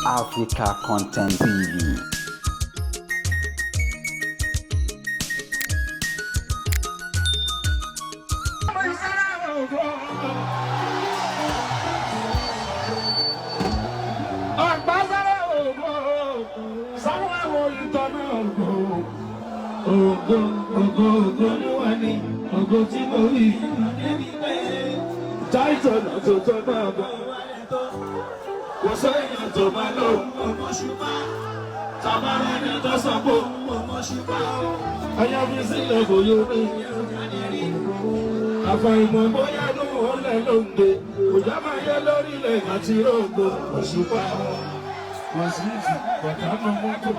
Africa Content TV. Ògo, ògo, ògo ló wà ní ògo tí mo rí. Táìtọ̀ náà tó tọ́ máa bọ̀. Kò sẹ́yìn tó máa lò ọmọ ṣùgbọ́n. Tàbára ẹni tó sọ pé ọmọ ṣùgbọ́n. Ẹyá fi sílẹ̀ kò yóò rí. Àfàìmọ̀ bóyá ló ń lẹ̀ lóńgbé. Òjá máa yẹ lórílẹ̀ àti rògbò òṣùpá. Wàsíìsì bàtà mọ́ mọ́tò.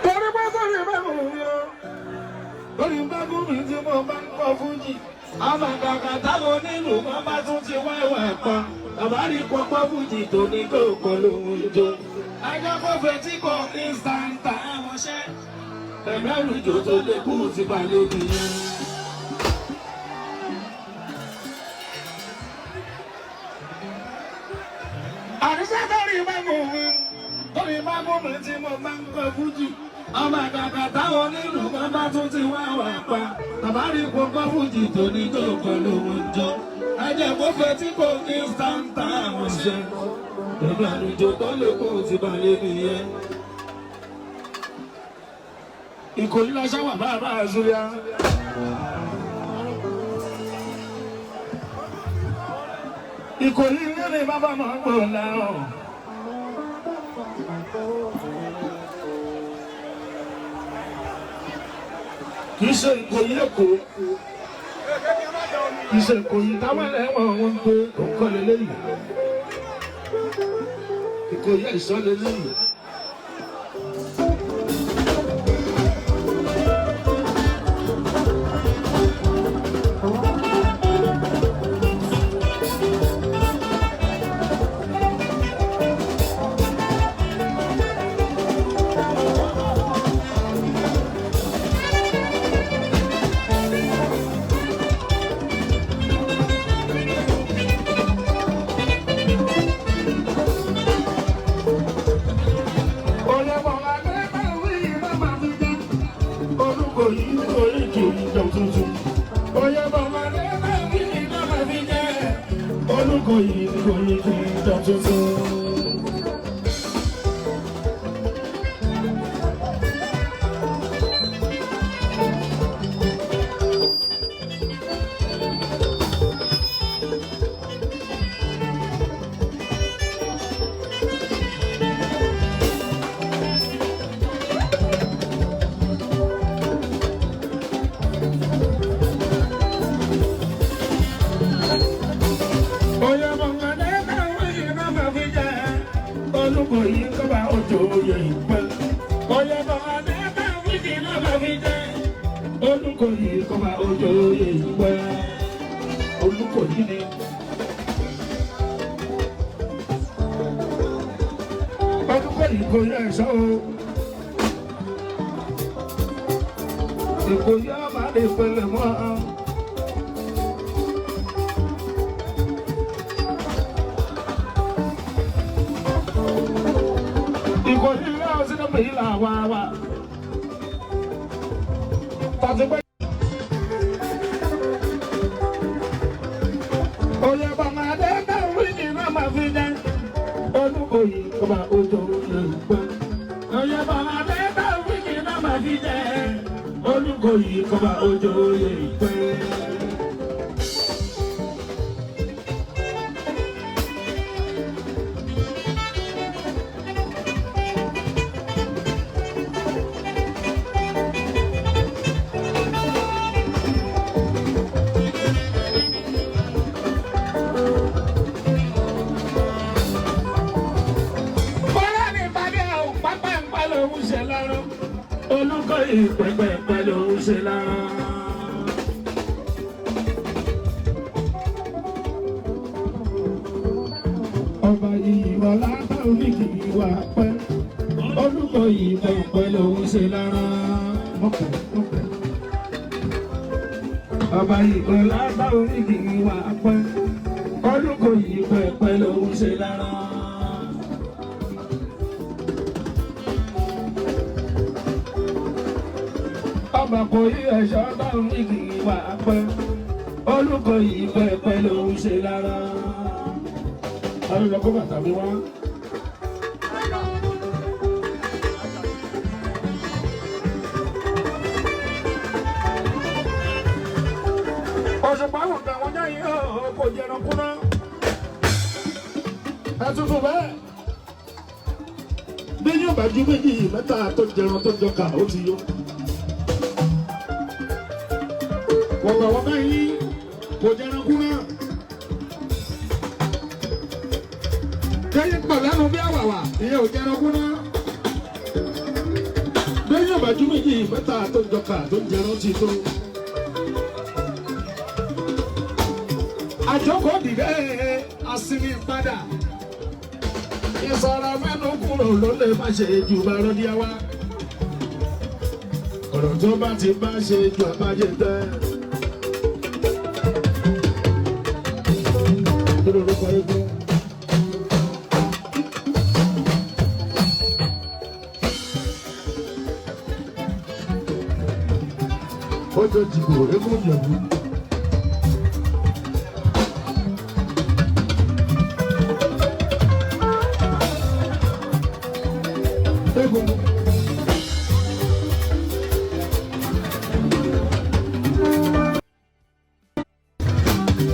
Torí pé sórí bẹ́ẹ̀ mò ń yọ. Lórí bágún mi tí mo bá ń kọ fújì. Àmàkàkà táwọn onílù kan bá tún ti wá ìwà pa. Bàbá rí pọpọ́ fújì tó ní kókó lóhun jó. Ajákọ̀fẹ́ tí kò ní sàǹtà ẹ̀mọ́ṣẹ́. Ẹ̀mẹ́rù ìjò tó lè kú ti balẹ̀ nìyẹn. Àrísá torí bágún mi. Torí bágún mi tí mo bá ń kọ fújì. Ọmọ àgàgà táwọn onílù kan bá tún ti wá wà pa. Bàbá rí pọpọ́ fújì tó ní kókó lóhun jó. Ẹ̀jẹ̀ kó fẹ́ tí kò ní sàǹtà ẹ̀mọ́ṣẹ́. Ẹ̀mẹ́rù ìjò tó lè kú ti balẹ̀ nìyẹn. Ìkòyí la ṣáwà bá a bá a zúlíà. Ìkòyí ní bàbá máa ń gbò láàrọ̀. Kì í ṣe Ìkòyí Èkó. Kì í ṣe Ìkòyí táwọn ẹlẹ́wọ̀n wọn ń gbé òǹkọ́ lélẹ́yìí. Ìkòyí ẹ̀ṣọ́ lélẹ́yìí. Tuntun. Oyè mọ̀ngàdé káwé iná máa fi jẹ́ Olúkòyí kọ́ba òjò oyè ìpẹ́. Oyè mọ̀ngàdé káwé iná máa fi jẹ́ Olúkòyí kọ́ba òjò oyè ìpẹ́. Olúkòyí ni. Olúkòyí kò yẹ ẹ̀ṣọ́ o. Ìkòyí ọba lè pẹlẹ mọ́ ọ. Ìkòyí náà sínú pèyí là wá wá. Tàbí pé. Oyè bàmàdé káwé ní màmá fi jẹ́. Olúkòyí kọ́ba ojú lè gbọ́. Oyè bàmàdé káwé ní màmá fi jẹ́. Olúkòyí kọ́ba ojú lè gbọ́. Bọ́lá ní ìpàdé àwọn pápá ń pa lòún ṣe lọ́rùn. Olúkòyí pẹ́pẹ́pẹ́ lòún ṣe lọ́rùn. Ọba ìwà látà oníkì ìwà pẹ́. Olúkòyí pẹ́pẹ́ lòún ṣe lọ́rùn. Mọ̀pẹ́ mọ̀pẹ́. Ọba ìgbọ̀n lábá oríkì wà pẹ́. Olúkòyí pẹ̀pẹ́ lòún ṣe lára. Ọba kò yí ẹ̀ṣọ́ bá oríkì wà pẹ́. Olúkòyí pẹ̀pẹ́ lòún ṣe lára. Alọ́ kó bàtà mi wá. Òṣùpá wò pé àwọn yáyí kò jẹran kúná. Ẹ tuntun bẹ́ẹ̀. Bí yóò bá ju méjì mẹ́ta tó jẹran tó jọkà ó ti yó. Wọ̀gbà wọ́n báyìí kò jẹran kúná. Kẹ́yìn pọ̀ lẹ́nu bí àwàwà ìyẹn ò jẹran kúná. Bí yóò bá ju méjì mẹ́ta tó jọkà tó jẹran ti tó. Àjọkọ̀ dìde asinmi padà. Ìsọ̀rọ̀ mẹ́nu kúrò ló lè má ṣe jù bá rọ́díá wá. Ọ̀rọ̀ tó bá ti bá ṣe jù àbájẹ tẹ́. Kí lorúkọ eégún? Ó jọ jìbò eégún Ìjẹ̀bú. Egungun.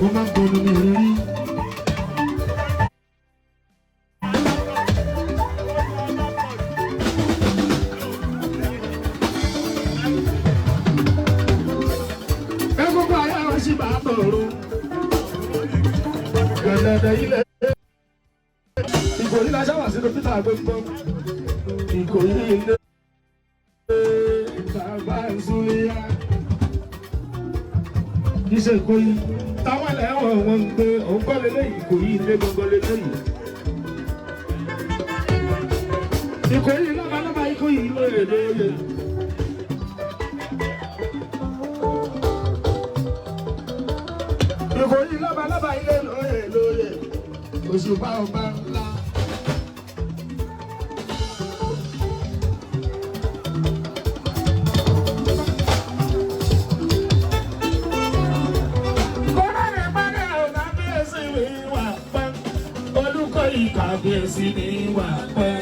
Mo máa ń gbọnu mi rírí. Egungun ayé wa ṣì máa bọ̀rọ̀. Gẹ̀lẹ́dẹ̀ ilẹ̀. Ìkòyí la ṣáwà sínú Peter Agbégbọ́n. Ìkòyí ilé bàbá Ìsúlíyá. Iṣẹ́ Ìkòyí táwọn ẹlẹ́wọ̀n wọn ń gbé òun kọ́ lélẹ́yìí Ìkòyí ilé gangan lélẹ́yìí. Ìkòyí lọ́balọ́ba Ìkòyí lóye lóye. Ìkòyí lọ́balọ́ba ilé lóye lóye. Òṣùpá ọba ńlá. Olùkọ́yí kábíyèsí ni wà pẹ́.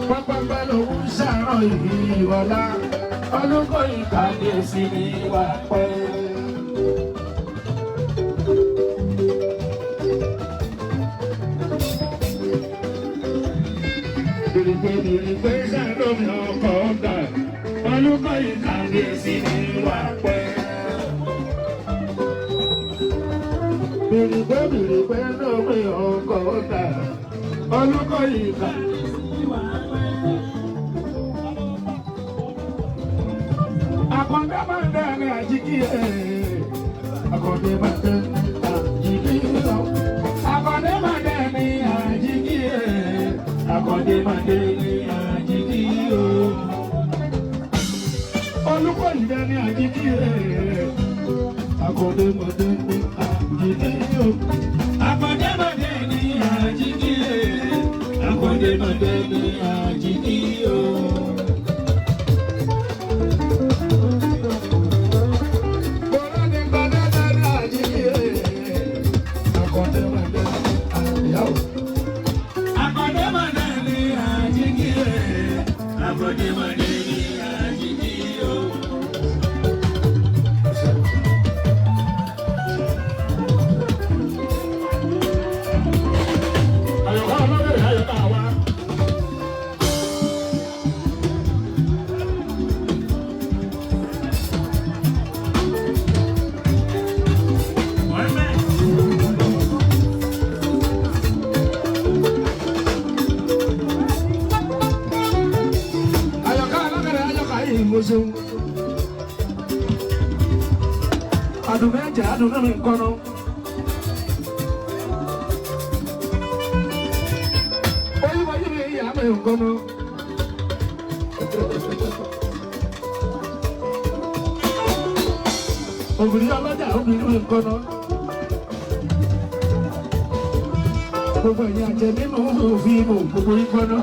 Pápápá lòún ṣàrọ̀ ìwọ̀lá. Olùkọ́yí kábíyèsí ni wà pẹ́. Bìrìpé bìrìpé ṣàlómi ọkọ̀ ọ̀gá. Olùkọ́yí kábíyèsí ni wà pẹ́. Bìrìpé bìrìpé lómi ọkọ̀ ọ̀gá. Olùkọ́yí kábíyèsí ni wà pẹ́. Àkàndé máa ń dẹ́rìn àjíkí ẹ̀. Àkàndé máa ń dẹ́rìn àjíkí lọ. Àkàndé máa ń dẹ́rìn àjíkí ẹ̀. Àkàndé máa ń dẹ́rìn àjíkí o. Olùkọ́yí dẹ́rìn àjíkí ẹ̀. Àkàndé máa ń dẹ́rìn àjíkí o. Àkàndé máa ń dẹ́rìn àjíkí ẹ̀. Àkàndé máa ń dẹ́rìn àjíkí o. Adùn mẹ́jẹ̀ adùn náà mi ń kọ́nà. Oyúbọ̀ yìí mi ìyá mi ń kọ́nà. Obìnrin ọlọ́jà obìnrin nǹkan náà. Gbogbo ẹ̀yin àjẹ nínú fíìmù gbogbo yín gbọ́ná.